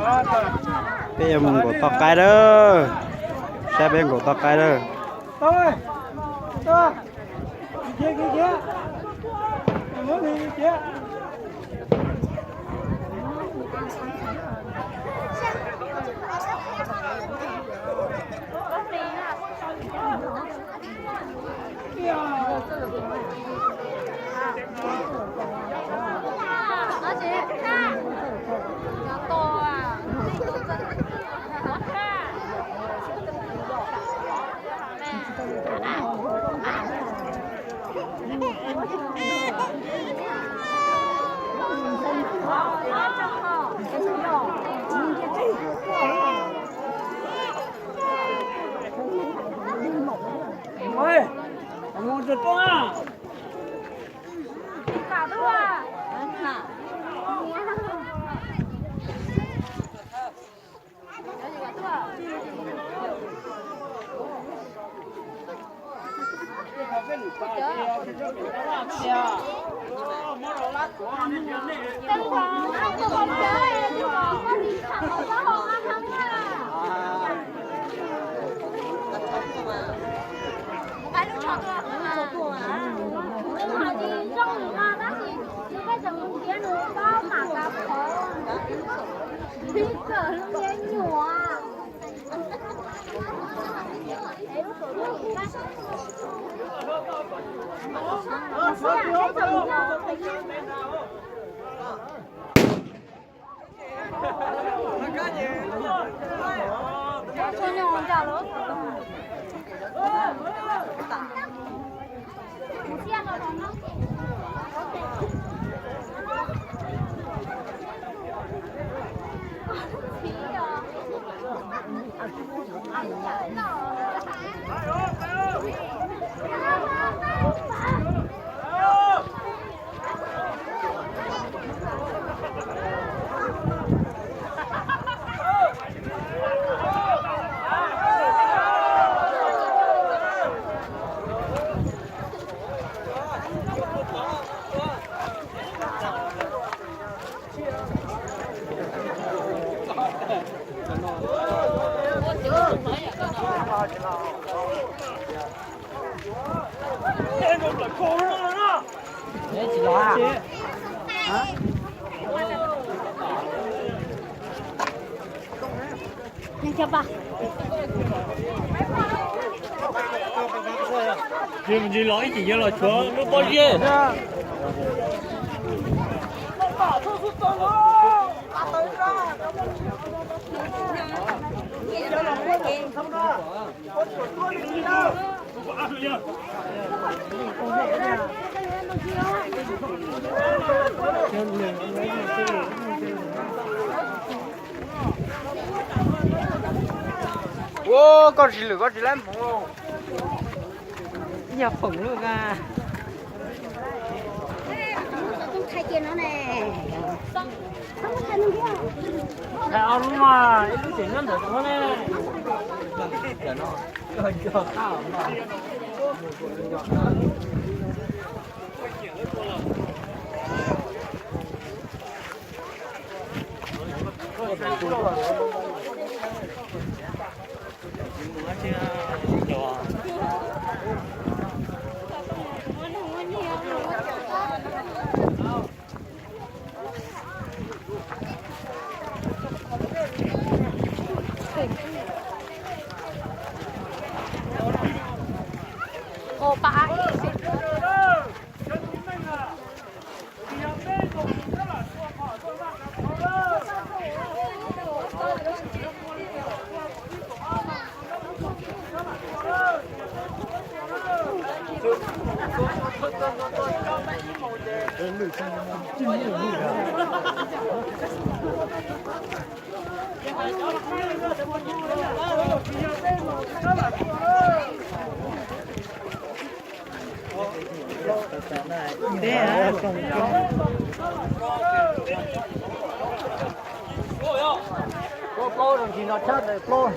Peb yuav mus nkaum toj qaib lawm. Saib peb nkaum toj qaib lawm. Ces los ib chim yuav los tshuav lub pob zeb. Ua koj tsis lwm koj tsis lab hmoov. Yog foom lub ka. Ob lub mas ib lub tseem nyob ntawm tuag ne. Plaub, plaub, zoo tsis no tshab ntawd plaub.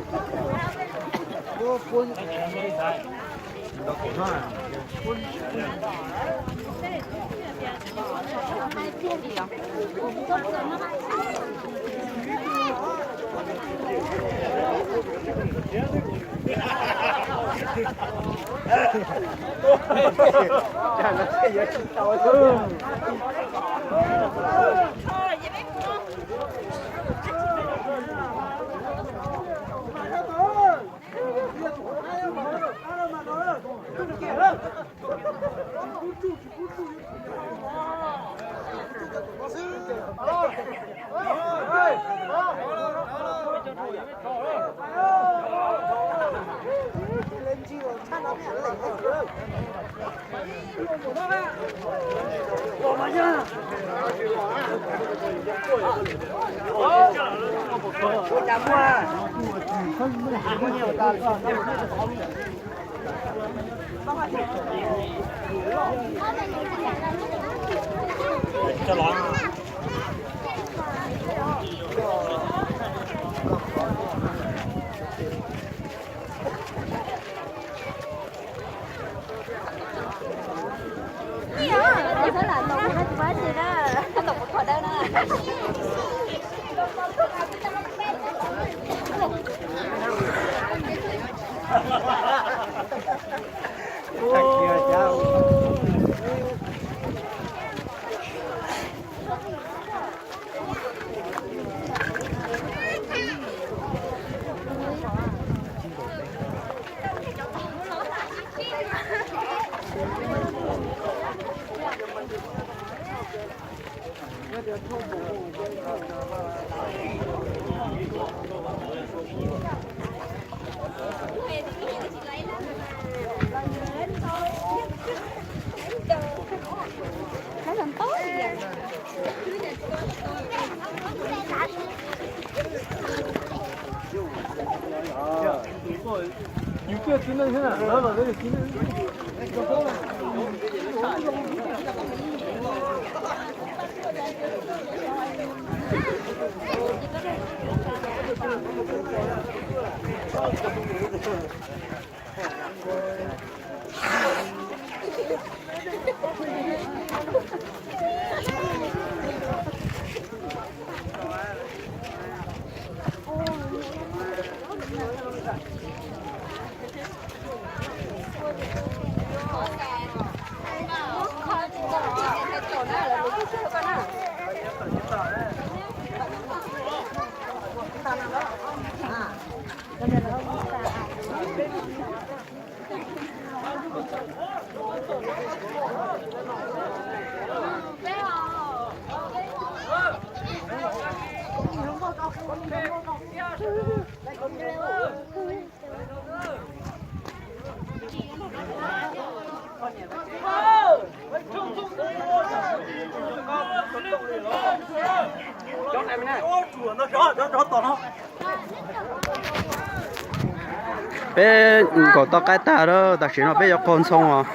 Peb nkaum toj qaib tag lawm, tam sim no peb yuav qaug ntxhoo os.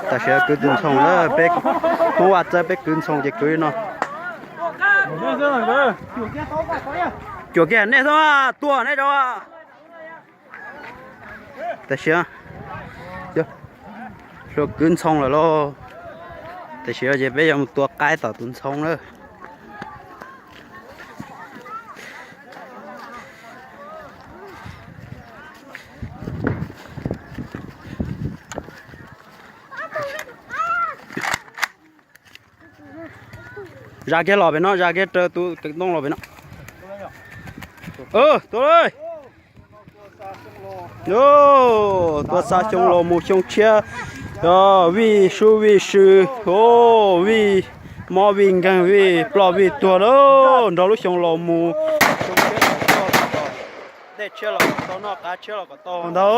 Tam sim kwv tus ntxhoo lawm, peb Hmoob Vaj Txawb peb kwv ntxhoo ces kwv no. Cuam kiag nej xwb, tuag nej rau. Tam sim hlua kwv ntxhoo lawm lauj. Tam sim no ces peb yuav mus tua qaib tom tus ntxhoo na. Zam kiag los pem no, zam kiag raws tus kawm ntoo los pem no. Tua li. Tua xa xyoo los mus xyoo tshiab, vij sub vij sw, vij mob vij nkeeg vij ploj vij tuag lawm, nrog lub xyoo los mus. Dej tshiab los kom tau noj, qav tshiab los kom tau ntag.